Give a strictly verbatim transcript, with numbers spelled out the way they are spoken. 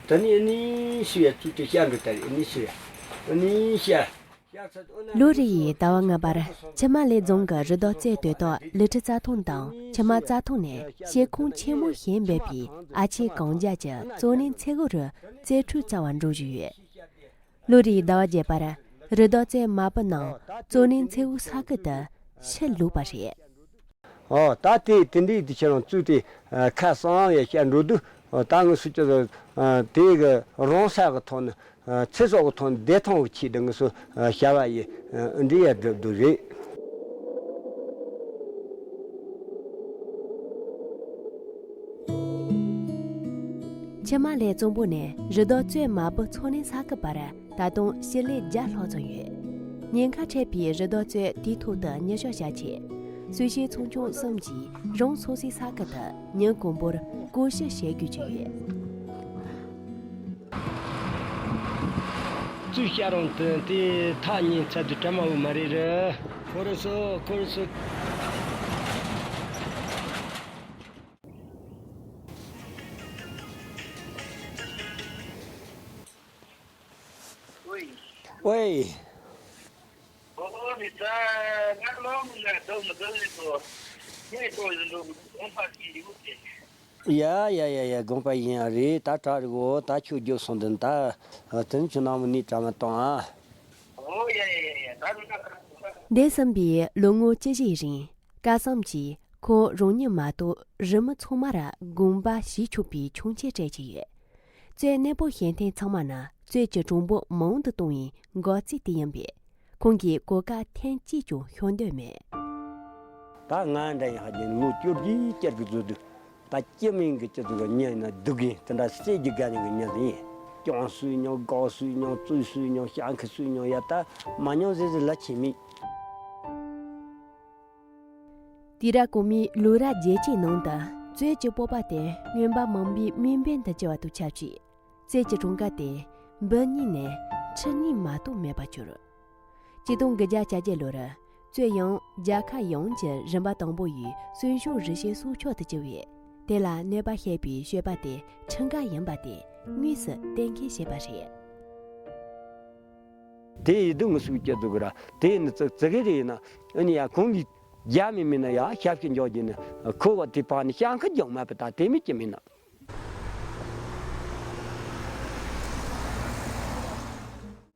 ད་ནི་ཨ་ནི་སུ་ཡ་ཚུལ་དེ་བཤད་འགྲོ་ད་རེད། ཨ་ནི་སུ་ཡ་ཨ་ནི་བཤད། ལོ་རེ་ཡི་ཟླ་བ་ལྔ་པར་ཆུ་དམར་ལེབ་རྫོང་གི་རི་དྭགས་གཙོད་དོ་ཐོག་ལི་ཁྲི་རྩྭ་ཐང་དང་ཆུ་དམར་རྩྭ་ཐང་ནས་ཤེལ་ཁང་ཆེན་མོ་བཞེངས་འབད་པའི་ཨ་ཆེ་གངས་རྒྱབ་ཀྱི་གཙོད་གླིང་ཚེ་དབུ་རུ་རྩེད་འཕྲུལ་རྩེ་བར་འགྲོ་བཞིན་ཡོད། ལོ་རེའི་ཟླ་བ་བརྒྱད་པར་རི་དྭགས་གཙོད་དམར་པོ་རྣམས་གཙོད་གླིང་ཚེ་དབུ་ས་ཁུལ་དུ་ཕྱིར་ལོག་པ་རེད། ཨོ་ད་དེ་དེ་འདྲའི་དུས་ཆེན་རང་བཙུགས་ཏེ་ཨ་ཁ་སང་ཡ་བཤད་འགྲོ་དུས་ཨོ་ད་ངུ་སུ་ཅི་ཟེར་ཨ་དེ་གི་རང་ས་གི་ཐོག་ནས་ཨ་ཚེ་སྲོག་གི་ཐོག་ནས་བདེ་ཐང་གི་ཆེད་དུ་ངུ་སུ་ཨ་བྱ་བ་ཡི་ཨ་འདི་ཡ་སྒྲུབ་འདུག་རེད། ཆུ་དམར་ལེབ་གཙང་པོ་ནས་རི་དྭགས་གཙོད་དམར་པོ་གཙོད་གླིང་ས་ཁུལ་བར་ད་དུང་སྤྱི་ལེ་བརྒྱ་ལྷག་ཙམ་ཡོད། ཉེན་ཁ་འཕྲད་པའི་རི་དྭགས་གཙོད་དེའི་ཐོག་ཏུ་མྱུལ་ཞིབ་བྱ་ཆེད། གསོ་བྱེད་ཚོང་ཆུང་གསུམ་གྱིས་རང་སོ་སོའི་ས་ཁུལ་དུ་ཉིན་གང་པོར་སྐོར་ཞིབ་བྱེད་དགོས་ཀྱི་ཡོད། ཙུའུ་ཤ་རང་དུ་དེ་ཐག་ཉེ་ཚད་དུ་བཀྲ་མ་འོ་མ་རེད་ར། ཁོ་རེ་སོ་ཁོ་རེ་སོ། ཝེ། ཡ་ཡ་ཡ་ཡ། དགོངས་པ་ཡིན་ཡ་རེད། ད་གྲ་རེད་གོ། ད་ཁྱོད་རྒྱུགས་སོང་དུས་ད་དེ་ནི་ཁྱོད་ནང་མི་ནི་གྲ་མ་གཏོང་ཨ། འདས་ཟིན་པའི་ལོ་ངོ་བཅུ་བཞིའི་རིང་སྐལ་བཟང་གིས་ཁོང་རང་ཉིད་མ་གཏོགས་རི་མི་ཚང་མར་དགོངས་པ་བཞེས་ཆོག་པའི་ཆོག་མཆན་སྤྲད་ཀྱི་ཡོད། གཙོད་གནས་སྤོ་བྱེད་མཁན་ཚང་མ་ནི་གཙོད་ཀྱི་གྲངས་འབོར་མང་དུ་གཏོང་བའི་འགག་རྩའི་དེ་ཡིན་པས། ཁོང་གིས་གོ་སྐབས་ཐེངས་གཅིག་ཀྱང་ཤོར་འདོད་མེད། ད་ང་འདྲ་ཡིན་ཧ་ཅང་ལོ་བཅོ་བརྒྱད་བཅར་གི་བཟོ་དུས་ད་སྐྱེ་མིན་གྱི་སྤྱི་ཚོགས་ཀྱི་མྱི་ཡིན་ན་སྡུག་གི་དེ་འདྲ་སྲིད་ཀྱི་དགའ་ཉེ་གི་མྱི་ཟིག་ཡིན། སྐྱོང་སུས་མྱོང་། དགའ་སུས་མྱོང་། རྩོད་སུས་མྱོང་། ཞེན་ཁ་སུས་མྱོང་། ཡ་ད་མ་མྱོང་ཟེར་ཟེར་ལ་ཁྱེད་མིན། དུས་རབས་གོང་མའི་ལོ་རབས་བརྒྱད་ཅུའི་ནང་དུ་གཙོད་ཀྱི་སྤོབས་པ་དེ་རྔོན་པ་མང་པོའི་དམིགས་འབེན་དུ་གྱུར་བ་དང་ཆབས་ཅིག་གཙོད་ཀྱི་གྲངས་ཀ་དེ་འབུམ་གཉིས་ནས་ཁྲི་གཉིས་མ་གཏོགས་མེད་པར་གྱུར། ཆིག་སྟོང་དགུ་བརྒྱ་གྱ་བརྒྱད་ལོར་གཙོད་ཡང་རྒྱལ་ཁབ་ཡོངས་ཀྱི་རིམ་པ་དང་པོ་ཡི་གསོན་ཤུགས་རི་སྐྱེས་སྲོག་ཆགས་དུ་གྱུར་བས། དེ་ལ་གནོད་པ་བྱེད་པའི་སྤྱོད་པ་དེ་ཁྲིམས་འགལ་ཡིན་པ་དེ་དངོས་སུ་གཏན་འཁེལ་བྱས་པ་རེད། དེ་ཡི་དུ་ངུ་སུག་སྐྱེ་འདུག་ར། དེ་ནི་ཙི་ཙི་གེ་རེ་ཡིན་ན་ཨ་ནི་ཡ་ཁོང་གིས་རྒྱ་མི་མིན་ན་ཡ་ཞབས་ཀྱི་འཇོག་རྒྱུ་ནི་ཁོ་བ་དེ་བག་ནི་ཤང་ཁ་རྒྱང་མ་པ་ད་དེ་མི་སྐྱེ་མིན་ན།